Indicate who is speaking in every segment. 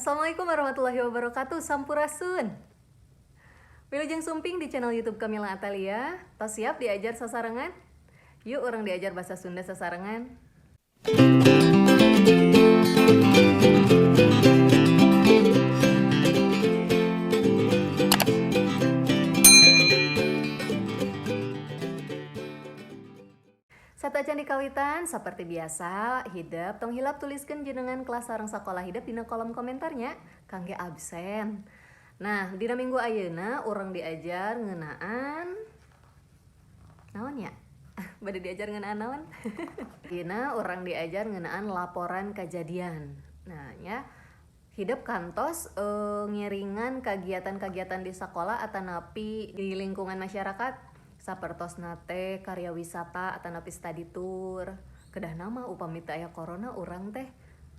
Speaker 1: Assalamualaikum warahmatullahi wabarakatuh. Sampurasun. Wilujeng sumping di channel YouTube Kamila Atalia. Tos siap diajar sasarengan? Yuk, urang diajar bahasa Sunda sasarengan. Sateuacan dikawitan, seperti biasa, hidep tong hilap tuliskan jenengan kelas sareng sekolah hidep dina kolom komentarnya kangge absen. Nah, dina minggu ayeuna urang diajar ngeunaan naon ya? Bade diajar ngeunaan naon? Dina urang diajar ngeunaan laporan kejadian. Nah, ya hidep kantos ngiringan kegiatan-kegiatan di sekolah atanapi di lingkungan masyarakat, sapertosna teh karya wisata atanapi study tour. Kedahna mah upami teu aya corona, urang teh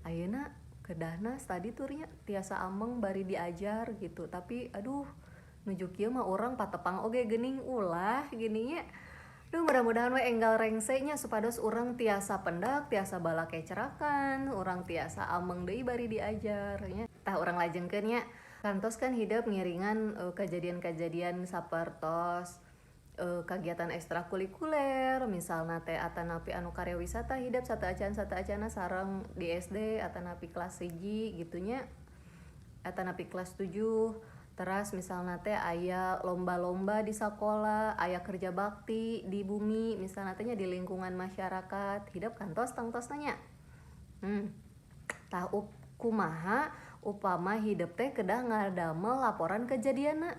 Speaker 1: ayeuna kedahna study tournya tiasa ameng bari diajar gitu. Tapi aduh, nuju kieu mah urang patepang oge geuning, ulah gini nya. Duh, mudah-mudahan we enggal rengse nya, supados urang tiasa pendak, tiasa balakecrakan, urang tiasa ameng deui bari diajar nya. Tah, urang lajengkeun nya. Kantos kan hidep ngiringan kejadian-kejadian sapertos kegiatan ekstrakurikuler misalna teh, atanapi anu karya wisata hidep sateuacan sateuacanna sareng di SD atanapi kelas 1 gitu nya, atanapi kelas 7. Teras misalna teh aya lomba-lomba di sekolah, aya kerja bakti di bumi misalna teh nya, di lingkungan masyarakat. Hidep kantos tangtosna nya. Tah, kumaha upama hidep teh kedah ngadamel laporan kejadianna?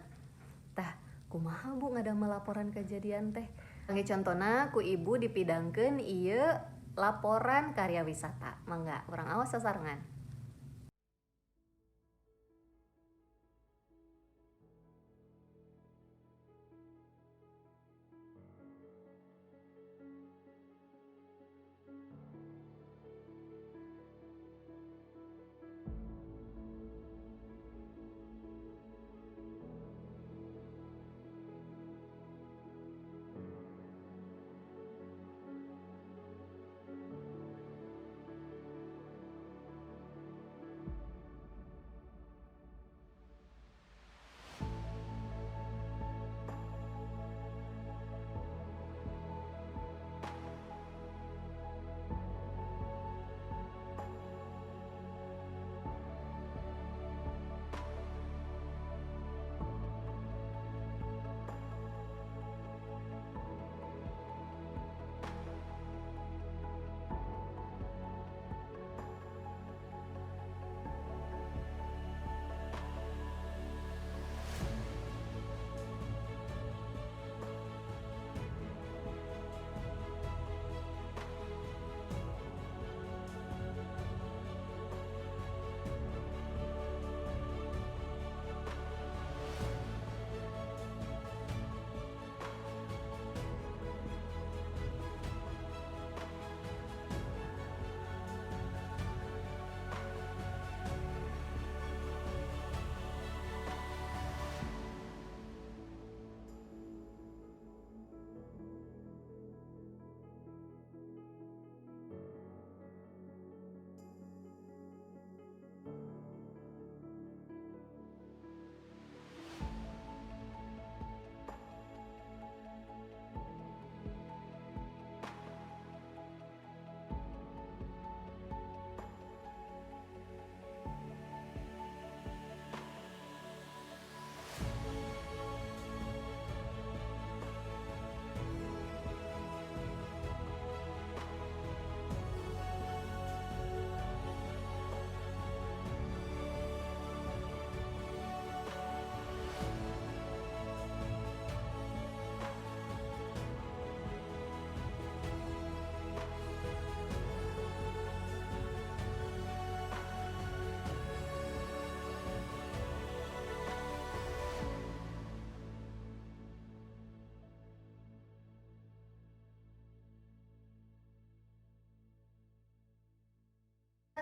Speaker 1: Tah, kumaha, Bu, ngadamel laporan kejadian teh? Kangge contona ku Ibu dipidangkeun ieu laporan karya wisata. Mangga urang aos sasarengan.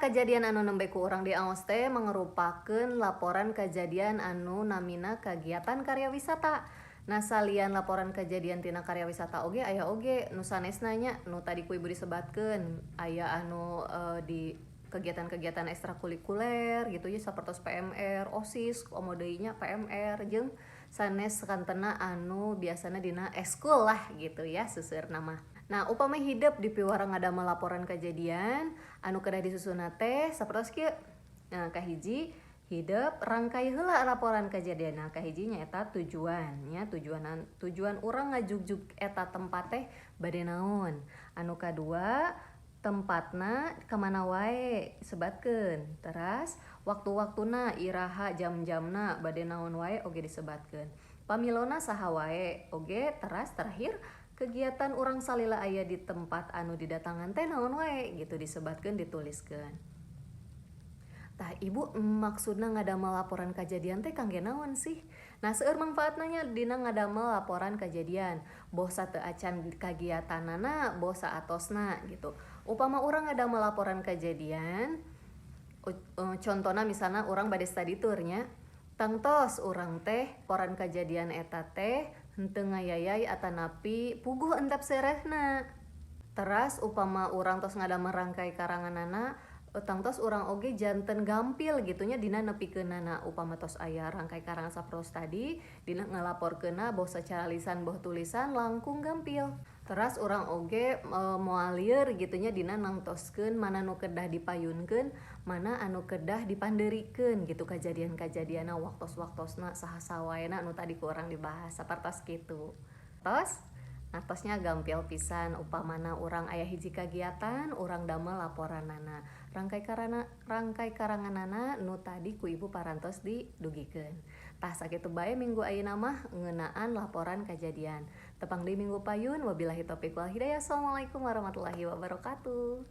Speaker 1: Kejadian anu nembe ku urang diaos teh mangrupakeun laporan kejadian anu namina kegiatan karya wisata. Nah, salian laporan kejadian tina karya wisata oge aya oge nu sanesna nya, nu tadi ku Ibu disebatkeun, aya anu di Kegiatan-kegiatan ekstrakurikuler gitu ya, sapertos PMR, OSIS, komo deui nya PMR jeung sanes kantena anu biasana dina eskul lah gitu ya seuseurna mah. Nah, upami hidep dipiwarang ngadamel laporan kejadian anu kedah disusunna teh sapertos kieu. Nah, kahiji, hidep rangkai heula laporan kejadian. Nah, kahiji nyaeta tujuan nya, tujuan tujuan urang ngajugjug eta tempat teh bade naon. Anu kadua, tempatna kemana wae sebatkeun. Teras waktu-waktuna, iraha, jam-jamna, bade naon wae oge disebatkeun. Pamilona saha wae oge. Teras terakhir, kegiatan urang salila aya di tempat anu didatangan teh naon wae gitu disebatkeun, dituliskeun. Tah, Ibu, maksudna ngadamel laporan kejadian teh kangge naon sih? Nah, seueur manfaatna nya dina ngadamel laporan kejadian, boh sateu acan kagiatanana, boh saatosna gitu. Upama urang ngadamel laporan kejadian, contona misalna urang bade study tour nya, tangtos urang teh laporan kejadian eta teh henteu ngayayay atanapi puguh entep serehna. Teras upama urang tos ngadamel rangkai karanganana, tangtos urang oge janten gampil gitu nya dina nepikeunana. Upama tos aya rangkai karangan sapertos tadi, dina ngalaporkeunna boh secara lisan boh tulisan langkung gampil. Teras urang oge moal lieur gitu nya dina nangtoskeun mana nu kedah dipayunkeun, mana anu kedah dipandeurikeun gitu, kajadian-kajadianna, waktos-waktosna, saha-saha waena nu tadi ku urang dibahas sapertos kitu. Tos ngartosnya gampil pisan. Upamana urang aya hiji kagiatan, urang damel laporanana, rangkai karana rangkai karanganana nu tadi ku Ibu parantos didugikeun. Tah, sakitu bae minggu ayeuna mah ngeunaan laporan kajadian. Tepang di minggu payun. Wabillahi taufik wal hidayah. Assalamualaikum warahmatullahi wabarakatuh.